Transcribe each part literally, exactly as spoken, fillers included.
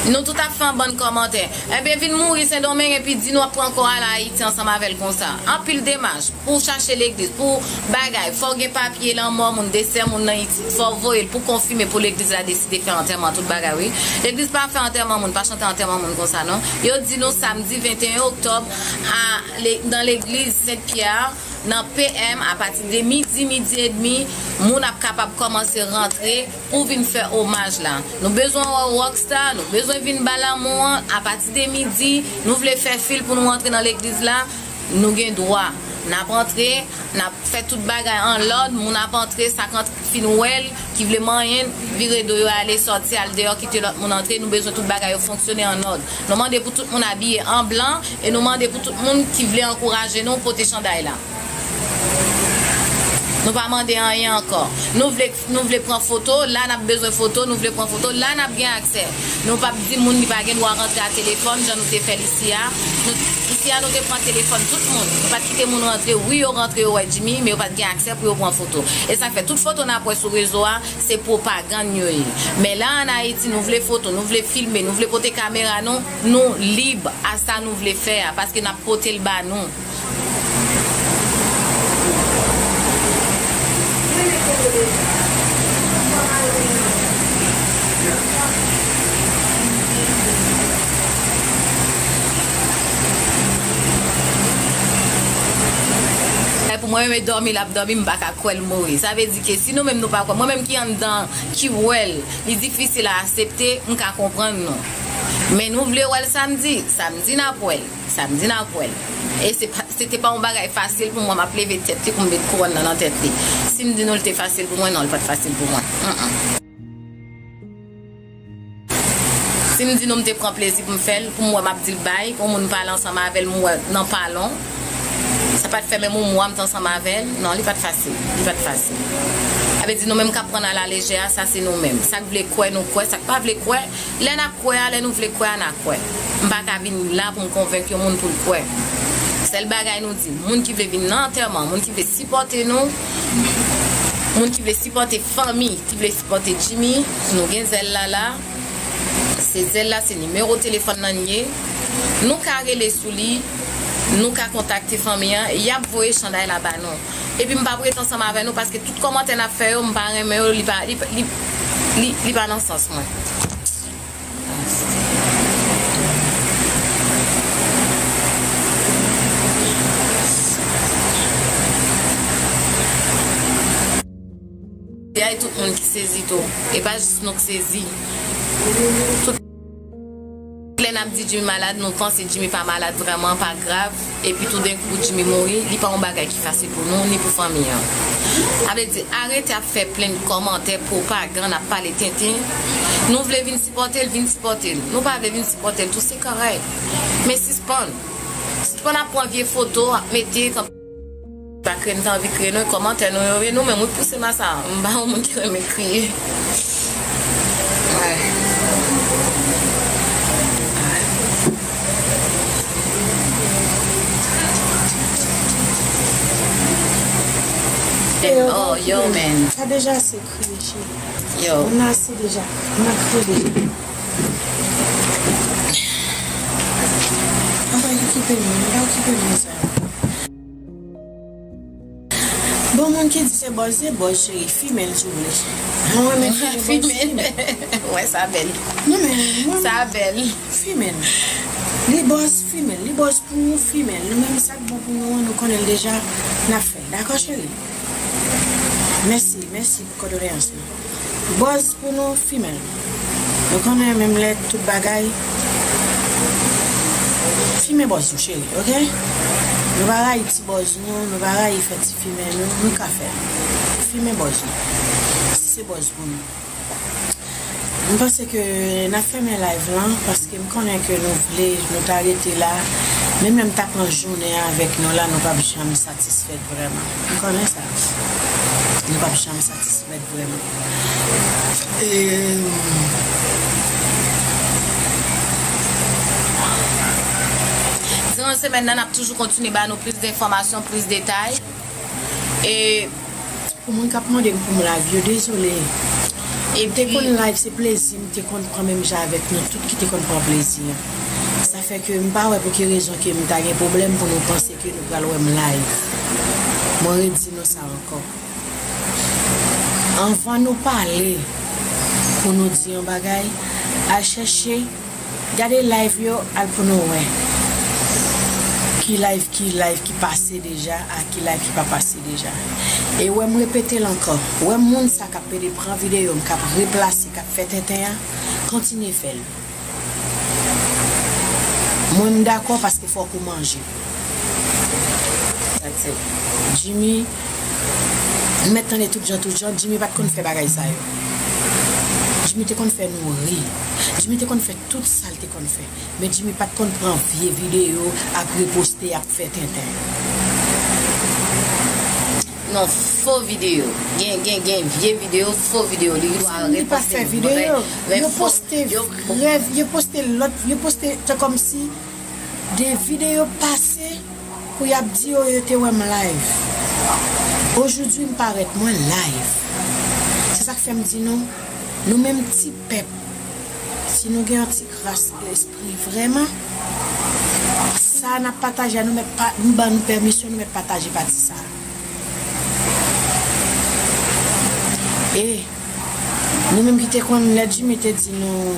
Nou tout ap fè yon bann kòmantè. Ebyen, vin mouri Sendomeng epi di nou ap pran kò a la Ayiti ansanm avè l konsa. Anpil demach pou w chache legliz, pou bagay. Fò w gen papye lanmò moun, desè moun nan Ayiti. Fò w voye l pou konfime, pou legliz la deside fè antèman, tout bagay, wi. Legliz pa fè antèman moun, pa chante antèman moun konsa, non. Yo di nou samdi venteyen oktòb, a, le-, nan legliz Sent Pyè, nan P M, apati de midi, midi edmi, moun ap kapab kòmanse rantre pou vin fè omaj la. Nou bezwen wè Rockstar, nou bezwen vin ba lanmou an. Apati de midi, nou vle fè fil pou nou antre nan legliz la, nou gen dwa. N ap antre, n ap fè tout bagay an lòd, moun ap antre, sa k antre fin wè l, ki vle manyen, vire do yo ale, sòti, al deyò, kite lòt moun antre, nou bezwen tout bagay yo fonksyone an lòd. Nou mande pou tout moun abiye an blan, e nou mande pou tout moun ki vle ankouraje nou pote chanday la. Nou pa mande anyen ankò. Nou vle, nou vle pran foto, la n ap bezwen foto, nou vle pran foto, la n ap gen aksè. Nou p ap di moun li pa gen dwa rantre a telefòn, jan nou te fè l isi a. Nou, isi a, nou te pran telefòn tout moun. Nou pa t kite moun rantre. Wi, yo rantre, yo wè Jimmy, men yo pa t gen aksè pou yo pran foto. E sa k fè tout foto n ap wè sou rezo a, se pwopagann yo ye. Men la, ann Ayiti, nou vle foto, nou vle filme, nou vle pote kamera nou, nou lib a sa nou vle fè a, paske n ap pote l ba nou. E pou mwen menm, e dòmi l ap dòmi, m pa ka kwè l mouri. Sa vle di ke si nou menm nou pa kwè, mwen menm ki anndan, ki wè l, li difisil a aksepte, m ka konprann nou. Men nou vle wè l samdi, samdi n ap wè l. Samdi n ap wè l. E se pa, se te pa yon bagay fasil pou mwen, m ap leve tèt li pou m met kouwòn nan nan tèt li. Si m di nou l te fasil pou mwen, non, li pa t fasil pou mwen. Mm, mm. Si m di nou m te pran plezi pou m fè l, pou m wè m ap di l bay, yon moun pale ansanm avè l, m wè nan palon. Sa pa t fè menm yon mwa m t ansanm avè l. Non, li pa t fasil. Li pa t fasil. Sa vle di nou menm k ap pran n alalejè a, sa se nou menm. Sa k vle kwè, nou kwè. Sa k pa vle kwè, lè n ap kwè a, lè nou vle kwè a, n a kwè. M pa ka vin la pou m konvenk yon moun pou l kwè. Sèl bagay nou di, moun ki vle vin nan antèman, moun ki vle sipòte nou, moun ki vle sipòte fanmi, ki vle sipòte Jimmy, nou gen zèl la la. Se zèl la, se nimewo telefòn nan n ye. Nou ka rele sou li, nou ka kontakte fanmi an, y ap voye chanday la ba nou. Epi m p ap ret ansanm avè nou paske tout kòmantè n ap fè yo, m pa renmen yo, li pa, li, li, li, li pa nan sans mwen. Ay, tout moun ki sezi tou. E pa jis nou k sezi. Tout lè n ap di Jimmy malad, nou panse Jimmy pa malad vrèman, pa grav. Epi toudenkou Jimmy mouri, li pa yon bagay ki fasil pou nou, ni pou fanmi an. Sa vle di, arete ap fè plenn kòmantè, pwopagann, ap pale tenten. Nou vle vin sipòte l, vin sipòte l. Nou pa vle vin sipòte l tou, se kòrèk. Men sispann. Sispann ap pran vye foto, ap mete, pa kriye, m ta anvi kriye non, e kòmantè nou yo, e nou menm, wi, pouse m a sa. M pa yon moun ki renmen kriye. Ay. Oh, yo, man. Sa deja ase kriye, cheri. Yo. Moun nan ase deja. Moun nan kriye deja. Anfen, okipe nou, pa okipe nou sa. Bon, moun ki di se bòz, se bòz, cheri. Fimen l, si w vle. Mwen renmen fimen bòz, fimen. Wè, sa bèl. Non, men, mwen, sa bèl. Fimen l. Li bòz, fimen l. Li bòz pou nou, fimen l. Nou menm, sa k bon pou nou an, nou konnen l deja, n ap fè l. Dakò, cheri? Mèsi, mèsi pou kòdoleyans nou. Bòz pou nou, fimen l. Nou konnen menm lè tout bagay, fimen bòz nou, cheri, oke? Nou pa rayi ti bòz nou, nou pa rayi fè ti fimen nou, nou ka fè l. Fimen bòz nou. Si se bòz pou nou. M panse ke n ap fèmen live lan, paske m konnen ke nou vle, nou ta rete la. Menm lè m ta pran jounen an avèk nou la, nou p ap janm satisfèt vrèman. M konnen sa. Nou p ap janm satisfèt vrèman. E, diran semèn nan, n ap toujou kontinye ba nou plis de enfòmasyon, plis detay. E pou moun k ap mande m pou m live yo, dezole. M te konn live, se plezi m te konn pran menm jan avèk nou tout ki te konn pran plezi an. Sa fè ke m pa wè pou ki rezon ke m ta gen pwoblèm pou nou panse ke nou pral wè m live. Mwen redi nou sa ankò. Anvan nou pale, pou nou di yon bagay, al chèche, gade live yo, al pou nou wè ki live, ki live ki pase deja, ak ki live ki pa pase deja. E wè m repete l ankò, wè moun sa k ap pede pran videyo m, k ap replase, k ap fè tenten an, kontinye fè l. Mwen m dakò paske fòk ou manje. That's it. Jimmy, m mèt tande tout jan, tout jan, Jimmy pa t konn fè bagay sa yo. Jimmy te konn fè nou ri. Jimmy te konn fè tout sa l te konn fè. Men Jimmy pa t konn pran vye videyo ap reposte, ap fè tenten. Non, fo videyo. Gen, gen, gen vye videyo, fo videyo. Li dwa reposte. Li pa fè videyo. Yo poste rèv, yo poste lòt, yo poste, se kòmsi de videyo pase pou y ap di yo, yo te wè m live. Ojoudwi m parèt mwen live. Se sa k fè m di nou, nou menm ti pèp, si nou gen yon ti kras lespri vrèman, sa n ap pataje a, nou mèt pa, nou ban nou pèmisyon, nou mèt pataje pati sa. E nou menm ki te konn lè Jimmy te di nou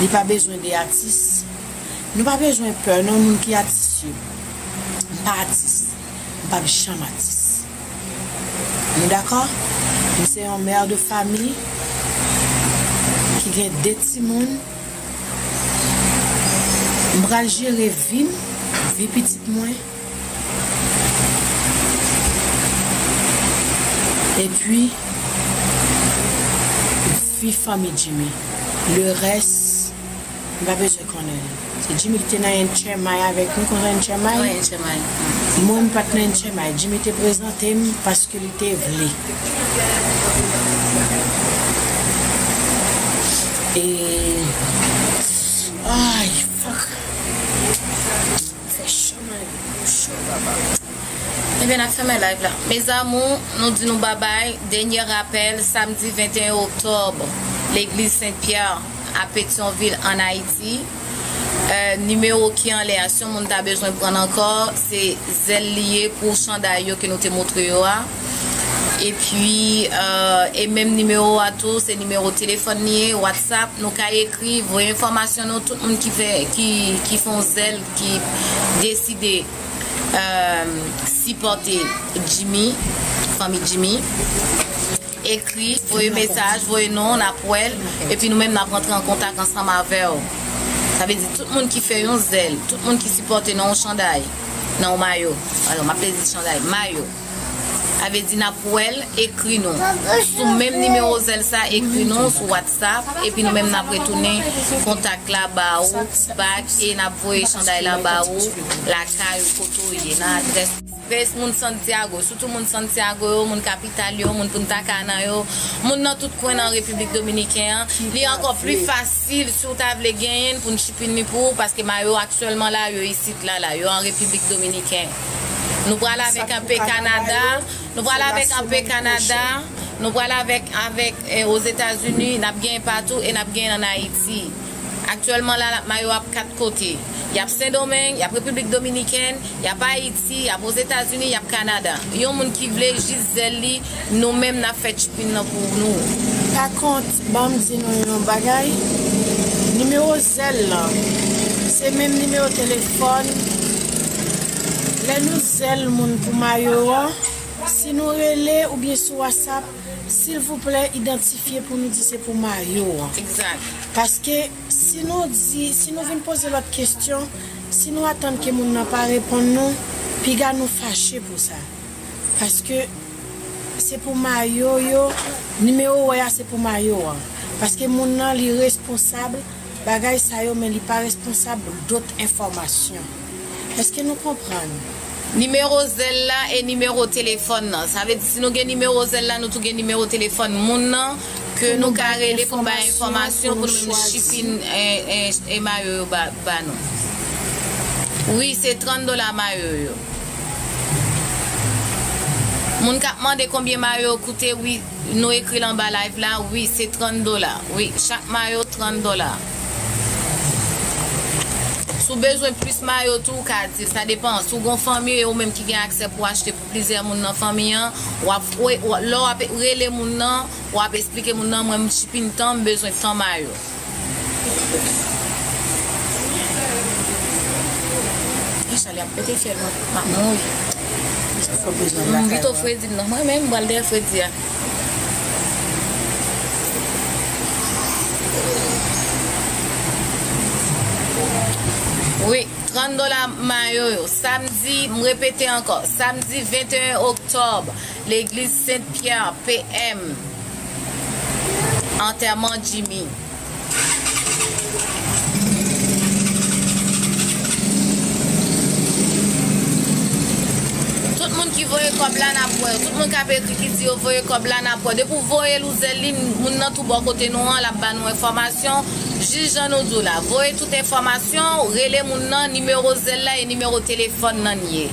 li pa bezwen de atis, nou pa bezwen pè non moun ki atis yo. M pa atis, m p ap janm atis. Nou dakò? M se yon mè de fanmi ki gen de timoun. M pral jere vi m, vi pitit mwen. Epi, vi fanmi Jimmy. Le rès, m pa bezwen konnen. Se Jimmy ki te nan N H M I avèk nou, konn N H M I? Wi, N H M I. Mwen, m pa t nan N H M I. Jimmy te prezante m paske li te vle. E, ay, fuck. Fè cho, man. Cho, baba. Ebyen, n ap fèmen live la. Mes amours, nou di nou babay. Dènye rapèl, samdi venteyen oktòb, legliz Sent Pyè a Petyonvil, ann Ayiti. Euh, nimewo ki anlè a, si yon moun ta bezwen pran l ankò, se zèl li ye pou chanday yo ke nou te montre yo a. Epi, euh, e menm nimewo a tou, se nimewo telefòn li ye, WhatsApp, nou ka ekri, voye enfòmasyon nou, tout moun ki fè, ki, ki fè yon zèl, ki deside, euh, sipòte Jimmy, fanmi Jimmy. Ekri, voye mesaj, voye non, n ap wè l, epi nou menm n ap rantre an kontak ansanm avè w. Sa vle di tout moun ki fè yon zèl, tout moun ki sipòte nan yon chanday, nan yon mayo. Alò, m ap di chanday, mayo. Sa vle di n ap wè l, ekri nou. Sou menm nimewo zèl sa, ekri nou sou WhatsApp, epi nou menm n ap retounen kontak la ba ou, bak, e n ap voye chanday la ba ou, lakay ou, kote w ye, nan adrès. Vès moun Santiago, sitou moun Santiago yo, moun kapital yo, moun Punta Cana yo, moun nan tout kwen nan Repiblik Dominiken an. Li ankò pli fasil si w ta vle genyen l pou n chip in li pou ou, paske mayo aktyèlman la, yo isit la, la, yo an Repiblik Dominiken. Nou pral avèk anpe Kanada, nou pral avèk anpe Kanada, nou pral avèk, avèk, eh, Ozetazini, n ap genyen patou e n ap genyen ann Ayiti. Aktyèlman la, mayo ap kat kote. Y ap Sendomeng, y ap Repiblik Dominikèn, y ap Ayiti, y ap Ozetazini, y ap Kanada. Yon moun ki vle jis zèl li, nou menm n ap fè chip in nan pou nou. Pa kont, ban m di nou yon bagay. Nimewo zèl lan, se menm nimewo telefòn. Lè nou zèl moun pou mayo an, si nou rele oubyen sou WhatsApp, silvouplè, idantifye pou nou di se pou mayo an. Egzak. Paske si nou di, si nou vin poze lòt kesyon, si nou atann ke moun nan pa reponn nou, piga nou fache pou sa. Paske se pou mayo yo, nimewo w wè a se pou mayo an. Paske moun nan li responsab bagay sa yo, men li pa responsab dòt enfòmasyon. Èske nou konprann? Nimewo zèl la e nimewo telefòn nan. Sa vle di, si nou gen nimewo zèl la, nou tou gen nimewo telefòn moun nan ke nou ka rele pou bay enfòmasyon, pou nou menm chip in, eh, eh, eh, mayo yo ba, ba nou. Wi, se trant dola mayo yo. Moun k ap mande konbyen mayo yo koute, wi, Nou ekri l anba live la, wi, se trant dola. Wi, chak mayo, trant dola. Si w bezwen plis mayo tou, ou ka di l. Sa depann. Si w gen yon fanmi e ou menm ki gen aksè pou achte pou plizyè moun nan fanmi an, w ap, w, w, lè w ap rele moun nan, w ap esplike moun nan, mwen, m chipin tan, m bezwen tan mayo. Chalè ap pete fyèl mwen. M ap mouri. Sa fò bezwen m lakay pito mwen. Fredi m nan. Mwen menm, m pral dèyè fredi a. Wi, trant dola mayo yo. Samdi, m repete ankò. Samdi venteyen oktòb, legliz Sent Pyè, P M. Antèman Jimmy. Tout moun ki voye kòb la, n ap wè yo. Tout moun k ap ekri ki di yo voye kòb la, n ap wè. Depi w voye l ou zèl li, moun nan tou bò kote nou an, l ap ba nou enfòmasyon. Jis jan nou di w la, voye tout enfòmasyon, rele moun nan, nimewo zèl la e nimewo telefòn nan ye.